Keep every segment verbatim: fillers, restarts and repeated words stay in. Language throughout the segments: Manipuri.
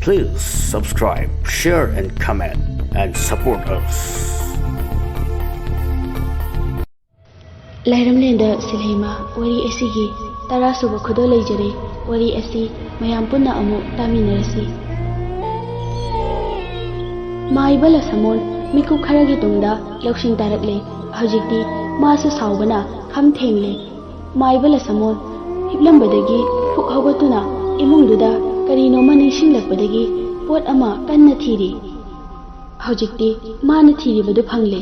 Please subscribe, share and comment and support us. ꯂꯥꯏꯔꯝꯂꯦꯟꯗ ꯁꯤꯂꯩꯃ ꯋꯥꯔꯤ ꯑꯁꯤꯒꯤ ꯇꯔꯥꯁꯨꯕ ꯈꯨꯗꯣꯜ ꯂꯩꯖꯔꯦ꯫ ꯋꯥꯔꯤ ꯑꯁꯤ ꯃꯌꯥꯝ ꯄꯨꯟꯅ ꯑꯃꯨꯛ ꯇꯥꯃꯤꯟꯅꯔꯁꯤ꯫ ꯃꯥꯏꯕ ꯂꯁꯃꯣꯟ ꯃꯤꯀꯨꯞ ꯈꯔꯒꯤ ꯇꯨꯡꯗ ꯂꯧꯁꯤꯡ ꯇꯥꯔꯛꯂꯦ꯫ ꯍꯧꯖꯤꯛꯇꯤ ꯃꯥꯁꯨ ꯁꯥꯎꯕꯅ ꯈꯝ ꯊꯦꯡꯂꯦ꯫ ꯃꯥꯏꯕ ꯂꯁꯃꯣꯟ ꯍꯤꯞꯂꯝꯕꯗꯒꯤ ꯐꯨꯛ ꯍꯧꯒꯠꯇꯨꯅ ꯏꯃꯨꯡꯗꯨꯗ ꯀꯔꯤꯅꯣꯃ ꯅꯤꯡꯁꯤꯡꯂꯛꯄꯗꯒꯤ ꯄꯣꯠ ꯑꯃ ꯀꯟꯅ ꯊꯤꯔꯤ꯫ ꯍꯧꯖꯤꯛꯇꯤ ꯃꯥꯅ ꯊꯤꯔꯤꯕꯗꯨ ꯐꯪꯂꯦ꯫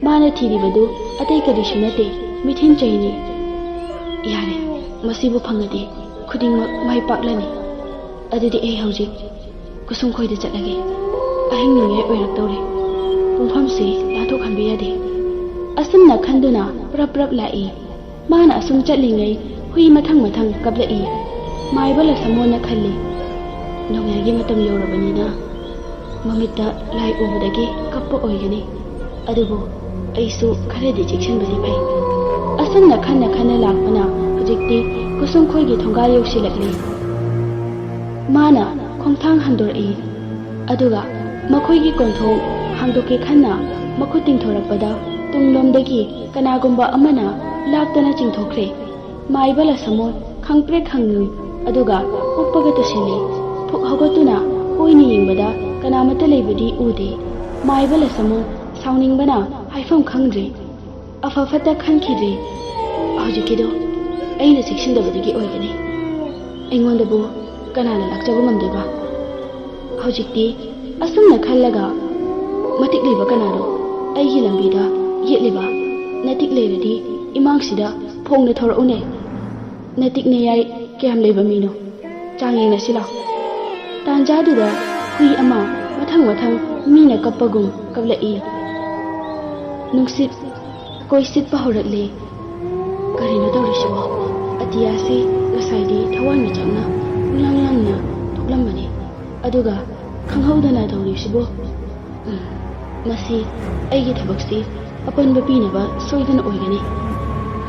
ꯃꯥꯅ ꯊꯤꯔꯤꯕꯗꯨ ꯑꯇꯩ ꯀꯔꯤꯁꯨ ꯅꯠꯇꯦ, ꯃꯤꯊꯤꯟ ꯆꯩꯅꯤ꯫ ꯌꯥꯔꯦ, ꯃꯁꯤꯕꯨ ꯐꯪꯂꯗꯤ ꯈꯨꯗꯤꯡꯃꯛ ꯃꯥꯏ ꯄꯥꯛꯂꯅꯤ꯫ ꯑꯗꯨꯗꯤ ꯑꯩ ꯍꯧꯖꯤꯛ ꯀꯨꯁꯨꯝꯈꯣꯏꯗ ꯆꯠꯂꯒꯦ꯫ ꯑꯍꯤꯡ ꯅꯣꯡꯌꯥꯏ ꯑꯣꯏꯔꯛꯇꯧꯔꯦ꯫ ꯄꯨꯡꯐꯝꯁꯤ ꯂꯥꯊꯣꯛꯍꯟꯕ ꯌꯥꯗꯦ꯫ ꯑꯁꯨꯝꯅ ꯈꯟꯗꯨꯅ ꯄ꯭ꯔꯞ ꯄ꯭ꯔꯞ ꯂꯥꯛꯏ꯫ ꯃꯥꯅ ꯑꯁꯨꯝ ꯆꯠꯂꯤꯉꯩ ꯍꯨꯏ ꯃꯊꯪ ꯃꯊꯪ ꯀꯞꯂꯛꯏ꯫ ꯃꯥꯏꯕ ꯂꯁꯃꯣꯟꯅ ꯈꯜꯂꯤ, "ꯅꯣꯡꯌꯥꯏꯒꯤ ꯃꯇꯝ ꯌꯧꯔꯕꯅꯤꯅ ꯃꯃꯤꯠꯇ ꯂꯥꯏ ꯎꯕꯗꯒꯤ ꯀꯞꯄ ꯑꯣꯏꯒꯅꯤ꯫ ꯑꯗꯨꯕꯨ ꯑꯩꯁꯨ ꯈꯔꯗꯤ ꯆꯦꯛꯁꯤꯟꯕꯗꯤ ꯐꯩ"꯫ ꯑꯁꯨꯝꯅ ꯈꯟꯅ ꯈꯟꯅ ꯂꯥꯛꯄꯅ ꯍꯧꯖꯤꯛꯇꯤ ꯀꯨꯁꯨꯝꯈꯣꯏꯒꯤ ꯊꯣꯡꯒꯥꯜ ꯌꯧꯁꯤꯜꯂꯛꯂꯤ꯫ ꯃꯥꯅ ꯈꯣꯡꯊꯥꯡ ꯍꯟꯗꯣꯔꯛꯏ꯫ ꯑꯗꯨꯒ ꯃꯈꯣꯏꯒꯤ ꯀꯣꯟꯊꯣꯡ ꯍꯥꯡꯗꯣꯛꯀꯦ ꯈꯟꯅ ꯃꯈꯨꯠ ꯇꯤꯡꯊꯣꯔꯛꯄꯗ ꯇꯨꯡꯂꯣꯝꯗꯒꯤ ꯀꯅꯥꯒꯨꯝꯕ ꯑꯃꯅ ꯂꯥꯛꯇꯅ ꯆꯤꯡꯊꯣꯛꯈ꯭ꯔꯦ꯫ ꯃꯥꯏꯕ ꯂꯁꯃꯣꯟ ꯈꯪꯄ꯭ꯔꯦꯛ ꯈꯪꯉꯤ꯫ ꯑꯗꯨꯒ ꯎꯞꯄꯒ ꯇꯨꯁꯤꯜꯂꯤ꯫ ꯐꯨꯛ ꯍꯧꯒꯠꯇꯨꯅ ꯑꯣꯏꯅ ꯌꯦꯡꯕꯗ ꯀꯅꯥꯃꯠꯇ ꯂꯩꯕꯗꯤ ꯎꯗꯦ꯫ ꯃꯥꯏꯕ ꯂꯁꯃꯣꯟ ꯁꯥꯎꯅꯤꯡꯕꯅ ꯍꯥꯏꯐꯝ ꯈꯪꯗ꯭ꯔꯦ꯫ ꯑꯐ ꯐꯠꯇ ꯈꯟꯈꯤꯗ꯭ꯔꯦ꯫ ꯍꯧꯖꯤꯛꯀꯤꯗꯣ ꯑꯩꯅ ꯆꯦꯛꯁꯤꯟꯗꯕꯗꯒꯤ ꯑꯣꯏꯒꯅꯤ꯫ ꯑꯩꯉꯣꯟꯗꯕꯨ ꯀꯅꯥꯅ ꯂꯥꯛꯆꯕ ꯉꯝꯗꯣꯏꯕ? ꯍꯧꯖꯤꯛꯇꯤ ꯑꯁꯨꯝꯅ ꯈꯜꯂꯒ, ꯃꯇꯤꯛ ꯂꯩꯕ ꯀꯅꯥꯅꯣ ꯑꯩꯒꯤ ꯂꯝꯕꯤꯗ ꯌꯦꯠꯂꯤꯕ? ꯅꯇꯤꯛ ꯂꯩꯔꯗꯤ ꯏꯃꯥꯡꯁꯤꯗ ꯐꯣꯡꯅ ꯊꯣꯔꯛꯎꯅꯦ꯫ ꯅꯇꯤꯛ ꯅꯌꯥꯏ ꯀꯌꯥꯝ ꯂꯩꯕ ꯃꯤꯅꯣ? ꯆꯥꯡ ꯌꯦꯡꯅꯁꯤ ꯂꯥꯎ꯫ ꯇꯥꯟꯖꯥꯗꯨꯗ ꯍꯨꯏ ꯑꯃ ꯃꯊꯪ ꯃꯊꯪ ꯃꯤꯅ ꯀꯞꯄꯒꯨꯝ ꯀꯞꯂꯛꯏ꯫ ꯅꯨꯡꯁꯤꯠ ꯀꯣꯏꯁꯤꯠꯄ ꯍꯧꯔꯛꯂꯦ꯫ ꯀꯔꯤꯅꯣ ꯇꯧꯔꯤꯁꯤꯕꯣ? ꯑꯇꯤꯌꯥꯁꯤ ꯉꯁꯥꯏꯗꯤ ꯊꯋꯥꯟꯃꯤꯆꯥꯛꯅ ꯄꯨꯡꯂꯥꯡ ꯂꯥꯡꯅ ꯊꯣꯛꯂꯝꯕꯅꯤ, ꯑꯗꯨꯒ ꯈꯪꯍꯧꯗꯅ ꯇꯧꯔꯤꯁꯤꯕꯣ? ꯎꯝ, ꯃꯁꯤ ꯑꯩꯒꯤ ꯊꯕꯛꯁꯤ ꯑꯄꯟꯕ ꯄꯤꯅꯕ ꯁꯣꯏꯗꯅ ꯑꯣꯏꯒꯅꯤ꯫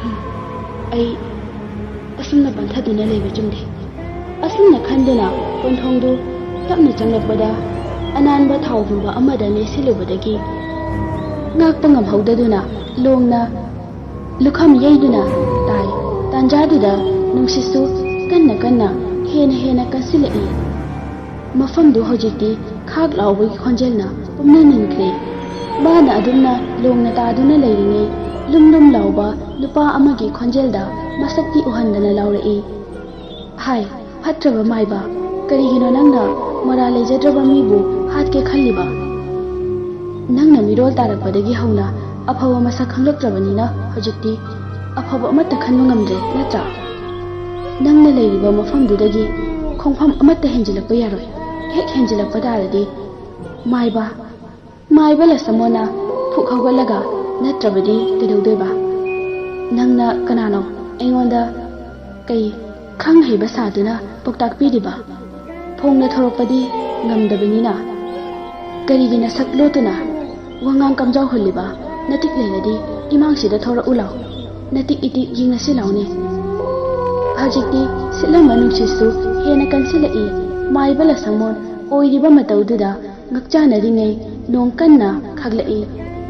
ꯎꯝ, ꯑꯩ ꯑꯁꯨꯝꯅ ꯄꯟꯊꯗꯨꯅ ꯂꯩꯕ ꯆꯨꯝꯗꯦ꯫ ꯑꯁꯨꯝꯅ ꯈꯟꯗꯨꯅ ꯀꯣꯟꯊꯣꯡꯗꯨ ꯇꯞꯅ ꯆꯪꯂꯛꯄꯗ ꯑꯅꯥꯟꯕ ꯊꯥꯎꯒꯨꯝꯕ ꯑꯃꯗ ꯅꯦꯠꯁꯤꯜꯂꯨꯕꯗꯒꯤ ꯉꯥꯛꯄ ꯉꯝꯍꯧꯗꯗꯨꯅ ꯂꯣꯡꯅ ꯂꯨꯈꯝ ꯌꯩꯗꯨꯅ ꯇꯥꯏ꯫ ꯇꯥꯟꯖꯥꯗꯨꯗ ꯅꯨꯡꯁꯤꯠꯁꯨ ꯀꯟꯅ ꯀꯟꯅ ꯍꯦꯟꯅ ꯍꯦꯟꯅ ꯀꯟꯁꯤꯜꯂꯛꯏ꯫ ꯃꯐꯝꯗꯨ ꯍꯧꯖꯤꯛꯇꯤ ꯈꯥꯛ ꯂꯥꯎꯕꯒꯤ ꯈꯣꯟꯖꯦꯜꯅ ꯄꯨꯝꯅ ꯅꯤꯟꯈ꯭ꯔꯦ꯫ ꯃꯥꯅ ꯑꯗꯨꯝꯅ ꯂꯣꯡꯅ ꯇꯥꯗꯨꯅ ꯂꯩꯔꯤꯉꯩ ꯂꯨꯝ ꯂꯨꯝ ꯂꯥꯎꯕ ꯅꯨꯄꯥ ꯑꯃꯒꯤ ꯈꯣꯟꯖꯦꯜꯗ ꯃꯁꯛꯇꯤ ꯎꯍꯟꯗꯅ ꯂꯥꯎꯔꯛꯏ꯫ ꯍꯥꯏ, ꯐꯠꯇ꯭ꯔꯕ ꯃꯥꯏꯕ, ꯀꯔꯤꯒꯤꯅꯣ ꯅꯪꯅ ꯃꯔꯥꯜ ꯂꯩꯖꯗ꯭ꯔꯕ ꯃꯤꯕꯨ ꯍꯥꯠꯀꯦ ꯈꯜꯂꯤꯕ? ꯅꯪꯅ ꯃꯤꯔꯣꯜ ꯇꯥꯔꯛꯄꯗꯒꯤ ꯍꯧꯅ ꯑꯐꯕ ꯃꯁꯛ ꯈꯪꯂꯛꯇ꯭ꯔꯕꯅꯤꯅ ꯍꯧꯖꯤꯛꯇꯤ ꯑꯐꯕ ꯑꯃꯠꯇ ꯈꯟꯕ ꯉꯝꯗ꯭ꯔꯦ, ꯅꯠꯇ꯭ꯔꯥ? ꯅꯪꯅ ꯂꯩꯔꯤꯕ ꯃꯐꯝꯗꯨꯗꯒꯤ ꯈꯣꯡꯐꯝ ꯑꯃꯠꯇ ꯍꯦꯟꯖꯤꯜꯂꯛꯄ ꯌꯥꯔꯣꯏ꯫ ꯍꯦꯛ ꯍꯦꯟꯖꯤꯜꯂꯛꯄ ꯇꯥꯔꯗꯤ ꯃꯥꯏꯕ, ꯃꯥꯏꯕ ꯂꯁꯃꯣꯅ ꯐꯨꯛ ꯍꯧꯒꯠꯂꯒ, "ꯅꯠꯇ꯭ꯔꯕꯗꯤ ꯀꯩꯗꯧꯗꯣꯏꯕ? ꯅꯪꯅ ꯀꯅꯥꯅꯣ? ꯑꯩꯉꯣꯟꯗ ꯀꯩ ꯈꯪ ꯍꯩꯕ ꯁꯥꯗꯨꯅ ꯄꯥꯎꯇꯥꯛ ꯄꯤꯔꯤꯕ? ꯐꯣꯡꯅ ꯊꯣꯔꯛꯄꯗꯤ ꯉꯝꯗꯕꯅꯤꯅ ꯀꯔꯤꯒꯤ ꯅꯁꯛ ꯂꯣꯠꯇꯨꯅ ꯋꯥꯉꯥꯡ ꯀꯝꯖꯥꯎ ꯍꯨꯜꯂꯤꯕ? ꯅꯇꯤꯛ ꯂꯩꯔꯗꯤ ꯏꯃꯥꯡꯁꯤꯗ ꯊꯣꯔꯛꯎ ꯂꯥꯎ꯫ ꯅꯇꯤꯛ ꯏꯇꯤꯛ ꯌꯦꯡꯉꯁꯤ ꯂꯥꯎꯅꯦ꯫" ꯍꯧꯖꯤꯛꯇꯤ ꯁꯤꯠꯂꯝꯕ ꯅꯨꯡꯁꯤꯠꯁꯨ ꯍꯦꯟꯅ ꯀꯟꯁꯤꯜꯂꯛꯏ꯫ ꯃꯥꯏꯕ ꯂꯁꯃꯣꯟ ꯑꯣꯏꯔꯤꯕ ꯃꯇꯧꯗꯨꯗ ꯉꯛꯆꯥꯅꯔꯤꯉꯩ ꯅꯣꯡ ꯀꯟꯅ ꯈꯥꯛꯂꯛꯏ꯫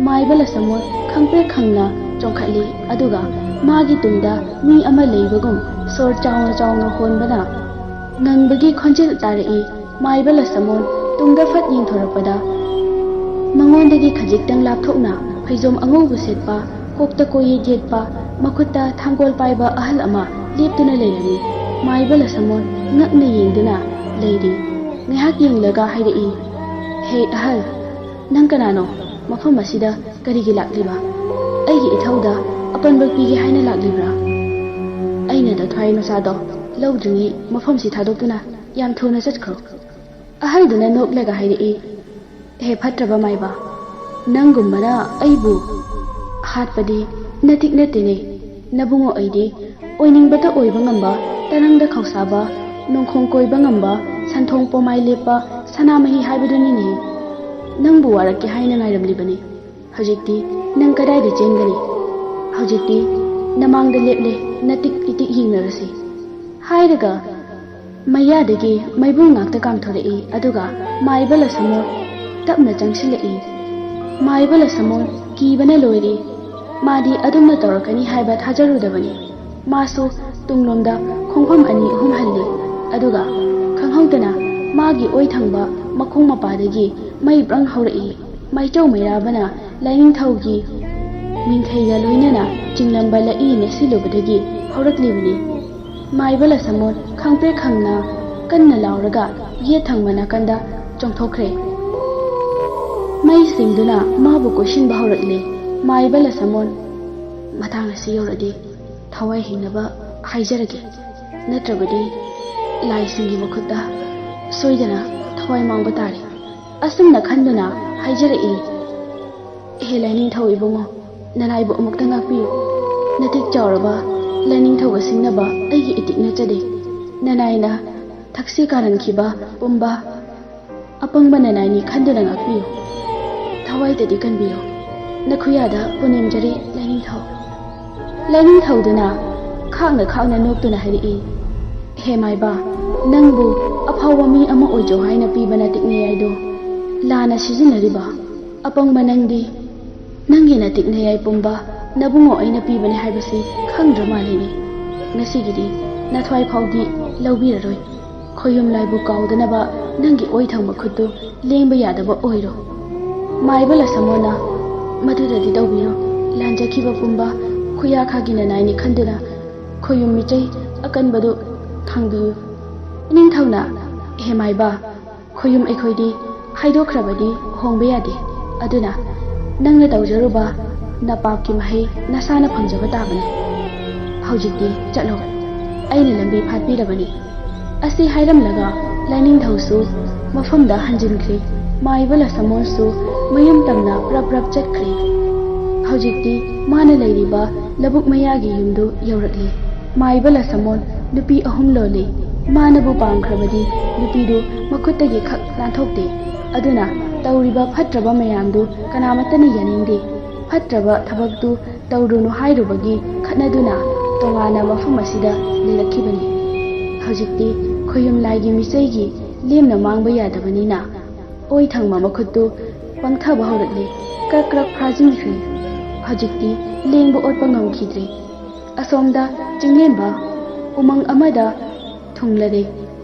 ꯃꯥꯏꯕ ꯂꯁꯃꯣꯟ ꯈꯪꯄ꯭ꯔꯦꯛ ꯈꯪꯅ ꯆꯣꯡꯈꯠꯂꯤ, ꯑꯗꯨꯒ ꯃꯥꯒꯤ ꯇꯨꯡꯗ ꯃꯤ ꯑꯃ ꯂꯩꯕꯒꯨꯝ ꯁꯣꯔ ꯆꯥꯎꯅ ꯆꯥꯎꯅ ꯍꯣꯟꯕꯅ ꯉꯪꯕꯒꯤ ꯈꯣꯟꯖꯦꯜ ꯇꯥꯔꯛꯏ꯫ ꯃꯥꯏꯕ ꯂꯁꯃꯣꯟ ꯇꯨꯡꯗ ꯐꯠ ꯌꯦꯡꯊꯣꯔꯛꯄꯗ ꯃꯉꯣꯟꯗꯒꯤ ꯈꯖꯤꯛꯇꯪ ꯂꯥꯞꯊꯣꯛꯅ ꯐꯩꯖꯣꯝ ꯑꯉꯧꯕ ꯁꯦꯠꯄ, ꯀꯣꯛꯇ ꯀꯣꯌꯦꯠ ꯌꯦꯠꯄ, ꯃꯈꯨꯠꯇ ꯊꯥꯡꯒꯣꯜ ꯄꯥꯏꯕ ꯑꯍꯜ ꯑꯃ ꯂꯦꯞꯇꯨꯅ ꯂꯩꯔꯝꯃꯤ꯫ ꯃꯥꯏꯕ ꯂꯁꯃꯣꯟ ꯉꯛꯅ ꯌꯦꯡꯗꯨꯅ ꯂꯩꯔꯤ꯫ ꯉꯥꯏꯍꯥꯛ ꯌꯦꯡꯂꯒ ꯍꯥꯏꯔꯛꯏ, "ꯍꯦ ꯑꯍꯜ, ꯅꯪ ꯀꯅꯥꯅꯣ? ꯃꯐꯝ ꯑꯁꯤꯗ ꯀꯔꯤꯒꯤ ꯂꯥꯛꯂꯤꯕ? ꯑꯩꯒꯤ ꯏꯊꯧꯗ ꯑꯄꯟꯕ ꯄꯤꯒꯦ ꯍꯥꯏꯅ ꯂꯥꯛꯂꯤꯕ꯭ꯔꯥ? ꯑꯩꯅ ꯅꯊ꯭ꯋꯥꯏ ꯃꯆꯥꯗꯣ ꯂꯧꯗ꯭ꯔꯤꯉꯩ ꯃꯐꯝꯁꯤ ꯊꯥꯗꯣꯛꯇꯨꯅ ꯌꯥꯝ ꯊꯨꯅ ꯆꯠꯈ꯭ꯔꯣ꯫" ꯑꯍꯜꯗꯨꯅ ꯅꯣꯛꯂꯒ ꯍꯥꯏꯔꯛꯏ, "ꯍꯦ ꯐꯠꯇ꯭ꯔꯕ ꯃꯥꯏꯕ, ꯅꯪꯒꯨꯝꯕꯅ ꯑꯩꯕꯨ ꯍꯥꯠꯄꯗꯤ ꯅꯇꯤꯛ ꯅꯠꯇꯦꯅꯦ꯫ ꯅꯕꯨꯡꯉꯣ ꯑꯩꯗꯤ ꯑꯣꯏꯅꯤꯡꯕꯇ ꯑꯣꯏꯕ ꯉꯝꯕ, ꯇꯔꯪꯗ ꯈꯧꯁꯥꯕ, ꯅꯣꯡꯈꯣꯡ ꯀꯣꯏꯕ ꯉꯝꯕ, ꯁꯟꯊꯣꯡ ꯄꯣꯃꯥꯏ ꯂꯦꯞꯄ ꯁꯅꯥꯃꯍꯤ ꯍꯥꯏꯕꯗꯨꯅꯤꯅꯦ꯫ ꯅꯪꯕꯨ ꯋꯥꯔꯛꯀꯦ ꯍꯥꯏꯅ ꯉꯥꯏꯔꯝꯂꯤꯕꯅꯤ꯫ ꯍꯧꯖꯤꯛꯇꯤ ꯅꯪ ꯀꯗꯥꯏꯗ ꯆꯦꯟꯒꯅꯤ? ꯍꯧꯖꯤꯛꯇꯤ ꯅꯃꯥꯡꯗ ꯂꯦꯞꯂꯦ, ꯅꯇꯤꯛ ꯏꯇꯤꯛ ꯌꯦꯡꯅꯔꯁꯤ꯫" ꯍꯥꯏꯔꯒ ꯃꯌꯥꯗꯒꯤ ꯃꯩꯕꯨꯜ ꯉꯥꯛꯇ ꯀꯥꯝꯊꯣꯔꯛꯏ, ꯑꯗꯨꯒ ꯃꯥꯏꯕ ꯂꯁꯃꯣꯟ ꯇꯞꯅ ꯆꯪꯁꯤꯜꯂꯛꯏ꯫ ꯃꯥꯏꯕ ꯂꯁꯃꯣꯟ ꯀꯤꯕꯅ ꯂꯣꯏꯔꯦ꯫ ꯃꯥꯗꯤ ꯑꯗꯨꯝꯅ ꯇꯧꯔꯛꯀꯅꯤ ꯍꯥꯏꯕ ꯊꯥꯖꯔꯨꯗꯕꯅꯤ꯫ ꯃꯥꯁꯨ ꯇꯨꯡꯂꯣꯝꯗ ꯈꯣꯡꯐꯝ ꯑꯅꯤ ꯑꯍꯨꯝ ꯍꯜꯂꯤ, ꯑꯗꯨꯒ ꯈꯪꯍꯧꯗꯅ ꯃꯥꯒꯤ ꯑꯣꯏ ꯊꯪꯕ ꯃꯈꯣꯡ ꯃꯄꯥꯗꯒꯤ ꯃꯩ ꯕ꯭ꯔꯪ ꯍꯧꯔꯛꯏ꯫ ꯃꯩꯆꯧ ꯃꯩꯔꯥꯕꯅ ꯂꯥꯏꯅꯤꯡꯊꯧꯒꯤ ꯃꯤꯡꯊꯩꯒ ꯂꯣꯏꯅꯅ ꯆꯤꯡꯂꯝꯕ ꯂꯛꯏ ꯅꯦꯠꯁꯤꯜꯂꯨꯕꯗꯒꯤ ꯍꯧꯔꯛꯂꯤꯕꯅꯤ꯫ ꯃꯥꯏꯕ ꯂꯁꯃꯣꯟ ꯈꯪꯄ꯭ꯔꯦꯛ ꯈꯪꯅ ꯀꯟꯅ ꯂꯥꯎꯔꯒ ꯌꯦꯠ ꯊꯪꯕ ꯅꯥꯀꯟꯗ ꯆꯣꯡꯊꯣꯛꯈ꯭ꯔꯦ꯫ ꯃꯩꯁꯤꯡꯗꯨꯅ ꯃꯥꯕꯨ ꯀꯣꯏꯁꯤꯟꯕ ꯍꯧꯔꯛꯂꯦ꯫ ꯃꯥꯏꯕ ꯂꯁꯃꯣꯟ, ꯃꯇꯥꯡ ꯑꯁꯤ ꯌꯧꯔꯗꯤ ꯊꯋꯥꯏ ꯍꯤꯡꯅꯕ ꯍꯥꯏꯖꯔꯒꯦ, ꯅꯠꯇ꯭ꯔꯕꯗꯤ ꯂꯥꯏꯁꯤꯡꯒꯤ ꯃꯈꯨꯠꯇ ꯁꯣꯏꯗꯅ ꯊꯋꯥꯏ ꯃꯥꯡꯕ ꯇꯥꯔꯦ꯫ ꯑꯁꯨꯝꯅ ꯈꯟꯗꯨꯅ ꯍꯥꯏꯖꯔꯛꯏ, "ꯍꯦ ꯂꯥꯏꯅꯤꯡꯊꯧ ꯏꯕꯨꯡꯉꯣ, ꯅꯅꯥꯏꯕꯨ ꯑꯃꯨꯛꯇ ꯉꯥꯛꯄꯤꯌꯨ꯫ ꯅꯇꯤꯛ ꯆꯥꯎꯔꯕ ꯂꯥꯏꯅꯤꯡꯊꯧꯒ ꯁꯤꯡꯅꯕ ꯑꯩꯒꯤ ꯏꯇꯤꯛ ꯅꯠꯆꯗꯦ꯫ ꯅꯅꯥꯏꯅ ꯊꯛꯁꯤ ꯀꯥꯔꯟꯈꯤꯕ ꯄꯨꯝꯕ ꯑꯄꯪꯕ ꯅꯅꯥꯏꯅꯤ ꯈꯟꯗꯨꯅ ꯉꯥꯛꯄꯤꯌꯨ꯫ ꯊꯋꯥꯏꯗꯗꯤ ꯀꯟꯕꯤꯌꯨ꯫ ꯅꯈꯨꯌꯥꯗ ꯄꯨꯅꯦꯝꯖꯔꯤ ꯂꯥꯏꯅꯤꯡꯊꯧ"꯫ ꯂꯥꯏꯅꯤꯡꯊꯧꯗꯨꯅ ꯈꯥꯛꯅ ꯈꯥꯛꯅ ꯅꯣꯛꯇꯨꯅ ꯍꯥꯏꯔꯛꯏ, "ꯍꯦ ꯃꯥꯏꯕ, ꯅꯪꯕꯨ ꯑꯐꯥꯎꯕ ꯃꯤ ꯑꯃ ꯑꯣꯏꯖꯧ ꯍꯥꯏꯅ ꯄꯤꯕ ꯅꯇꯤꯛ ꯅꯌꯥꯏꯗꯨ ꯂꯥꯟꯅ ꯁꯤꯖꯤꯟꯅꯔꯤꯕ ꯑꯄꯪꯕ ꯅꯪꯗꯤ ꯅꯪꯒꯤ ꯅꯇꯤꯛ ꯅꯌꯥꯏ ꯄꯨꯝꯕ ꯅꯕꯨꯡꯉꯣ ꯑꯩꯅ ꯄꯤꯕꯅꯤ ꯍꯥꯏꯕꯁꯤ ꯈꯪꯗ꯭ꯔ ꯃꯥꯜꯂꯤꯅꯦ꯫ ꯉꯁꯤꯒꯤꯗꯤ ꯅꯊ꯭ꯋꯥꯏ ꯐꯥꯎꯗꯤ ꯂꯧꯕꯤꯔꯔꯣꯏ꯫ ꯈꯣꯌꯨꯝ ꯂꯥꯏꯕꯨ ꯀꯥꯎꯗꯅꯕ ꯅꯪꯒꯤ ꯑꯣꯏ ꯊꯪꯕ ꯈꯨꯠꯇꯨ ꯂꯦꯡꯕ ꯌꯥꯗꯕ ꯑꯣꯏꯔꯣ"꯫ ꯃꯥꯏꯕ ꯂꯁꯃꯣꯟꯅ, "ꯃꯗꯨꯗꯗꯤ ꯇꯧꯕꯤꯔꯣ꯫ ꯂꯥꯟꯖꯈꯤꯕ ꯄꯨꯝꯕ ꯈꯨꯌꯥꯈꯥꯒꯤ ꯅꯅꯥꯏꯅꯤ ꯈꯟꯗꯨꯅ ꯈꯣꯌꯨꯝ ꯃꯤꯆꯩ ꯑꯀꯟꯕꯗꯨ ꯊꯥꯡꯕꯤꯌꯨ"꯫ ꯅꯤꯡꯊꯧꯅ, "ꯍꯦ ꯃꯥꯏꯕ, ꯈꯣꯌꯨꯝ ꯑꯩꯈꯣꯏꯗꯤ ꯍꯥꯏꯗꯣꯛꯈ꯭ꯔꯕꯗꯤ ꯍꯣꯡꯕ ꯌꯥꯗꯦ꯫ ꯑꯗꯨꯅ ꯅꯪꯅ ꯇꯧꯖꯔꯨꯕ ꯅꯄꯥꯞꯀꯤ ꯃꯍꯩ ꯅꯁꯥꯅ ꯐꯪꯖꯕ ꯇꯥꯕꯅꯤ꯫ ꯍꯧꯖꯤꯛꯇꯤ ꯆꯠꯂꯣ, ꯑꯩꯅ ꯂꯝꯕꯤ ꯐꯥꯠꯄꯤꯔꯕꯅꯤ"꯫ ꯑꯁꯤ ꯍꯥꯏꯔꯝꯂꯒ ꯂꯥꯏꯅꯤꯡꯊꯧꯁꯨ ꯃꯐꯝꯗ ꯍꯟꯖꯤꯟꯈ꯭ꯔꯦ꯫ ꯃꯥꯏꯕ ꯂꯁꯃꯣꯟꯁꯨ ꯃꯌꯨꯝ ꯇꯝꯅ ꯄ꯭ꯔꯞ ꯄ꯭ꯔꯞ ꯆꯠꯈ꯭ꯔꯦ꯫ ꯍꯧꯖꯤꯛꯇꯤ ꯃꯥꯅ ꯂꯩꯔꯤꯕ ꯂꯧꯕꯨꯛ ꯃꯌꯥꯒꯤ ꯌꯨꯝꯗꯨ ꯌꯧꯔꯛꯂꯦ꯫ ꯃꯥꯏꯕ ꯂꯁꯃꯣꯟ ꯅꯨꯄꯤ ꯑꯍꯨꯝ ꯂꯣꯜꯂꯤ꯫ ꯃꯥꯅꯕꯨ ꯄꯥꯝꯈ꯭ꯔꯕꯗꯤ ꯅꯨꯄꯤꯗꯨ ꯃꯈꯨꯠꯇꯒꯤ ꯈꯛ ꯅꯥꯟꯊꯣꯛꯇꯦ꯫ ꯑꯗꯨꯅ ꯇꯧꯔꯤꯕ ꯐꯠꯇ꯭ꯔꯕ ꯃꯌꯥꯝꯗꯨ ꯀꯅꯥꯃꯠꯇꯅ ꯌꯥꯅꯤꯡꯗꯦ꯫ ꯐꯠꯇ꯭ꯔꯕ ꯊꯕꯛꯇꯨ ꯇꯧꯔꯨꯅꯨ ꯍꯥꯏꯔꯨꯕꯒꯤ ꯈꯠꯅꯗꯨꯅ ꯇꯣꯉꯥꯟꯅ ꯃꯐꯝ ꯑꯁꯤꯗ ꯂꯩꯔꯛꯈꯤꯕꯅꯤ꯫ ꯍꯧꯖꯤꯛꯇꯤ ꯈꯨꯌꯨꯝ ꯂꯥꯏꯒꯤ ꯃꯤꯆꯩꯒꯤ ꯂꯦꯝꯅ ꯃꯥꯡꯕ ꯌꯥꯗꯕꯅꯤꯅ ꯑꯣꯏ ꯊꯪꯕ ꯃꯈꯨꯠꯇꯨ ꯄꯪꯊꯕ ꯍꯧꯔꯛꯂꯦ꯫ ꯀ꯭ꯔꯛ ꯀ꯭ꯔꯛ ꯐꯥꯖꯤꯟꯈ꯭ꯔꯦ꯫ ꯍꯧꯖꯤꯛꯇꯤ ꯂꯦꯡꯕ ꯑꯣꯠꯄ ꯉꯝꯈꯤꯗ꯭ꯔꯦ꯫ ꯑꯁꯣꯝꯗ ꯆꯤꯡꯂꯦꯝꯕ ꯎꯃꯪ ꯑꯃꯗ ꯊꯨꯡꯂꯔꯦ꯫